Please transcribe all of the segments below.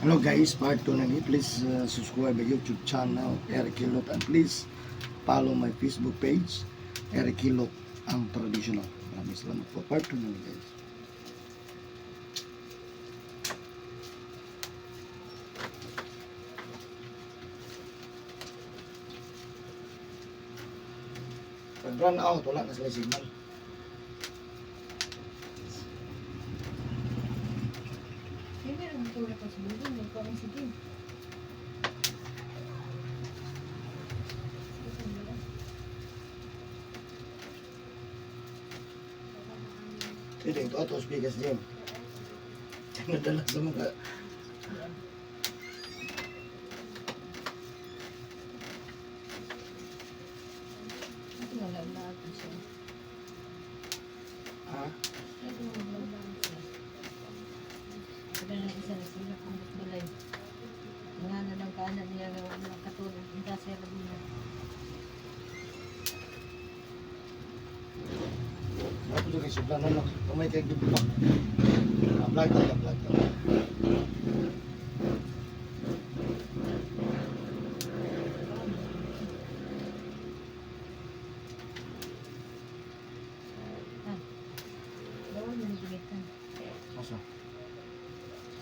Hello guys, part 2 na ni. Please subscribe my YouTube channel, Eric Hilot, and please follow my Facebook page, Eric Hilot, ang traditional. Maraming salamat po. Part 2 na ni, guys. Pag run out, wala na sila signal. Hindi rin tulad ko sa bulo, may parang sige. Ito, ito, ito, speakers din. Nadala sa mga. Ito nga lang natin siya. Ha? Ito nga lang natin siya. Kada na isa na sila kung balay. Nga na lang kaana niya nga wala katulog. Inta siya kabila. Ako dyan kay Sublan, ano? Kamay kay Dupa. Apply tayo, apply tayo. Ah. Bawal mo gamitan. Asa?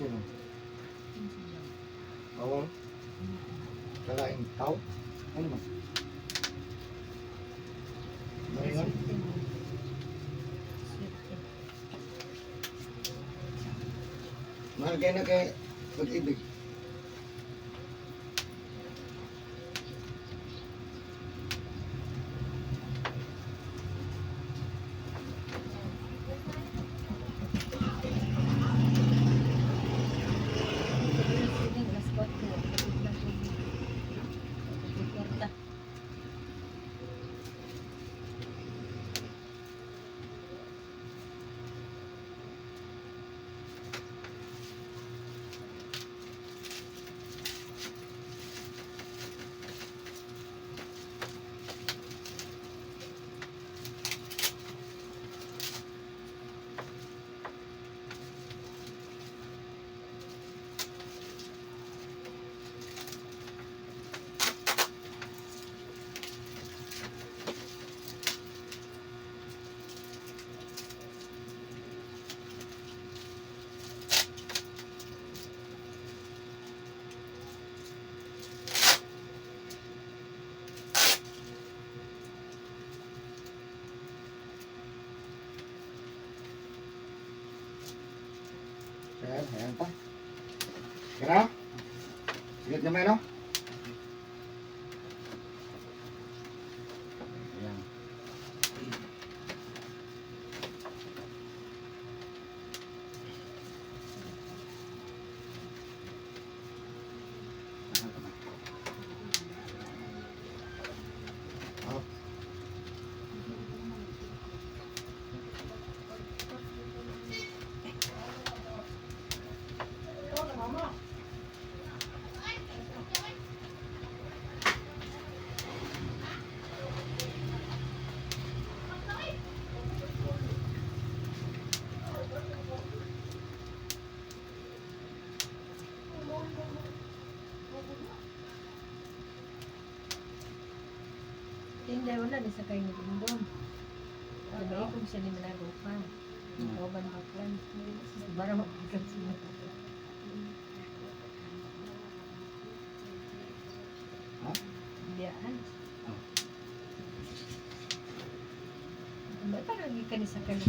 Sino? Bawal? Kalaing tao? Ano ba? Ano yun? Swerte. Mahal kayo na kay pag-ibig. Sige, alas 4. Kapit lang tubig. Kapit kwarta. Ayan, ayan pa. Kira? Sige gamay, no? Ayan. Up. Hindi, wala ni sa kayo ni Bindon. Diba, kung siya ni Manago pa. Kauban baklan. Bara mapikan siya. Ha? Biyaan. Oh. Ba, parang gikan ni sa kayo.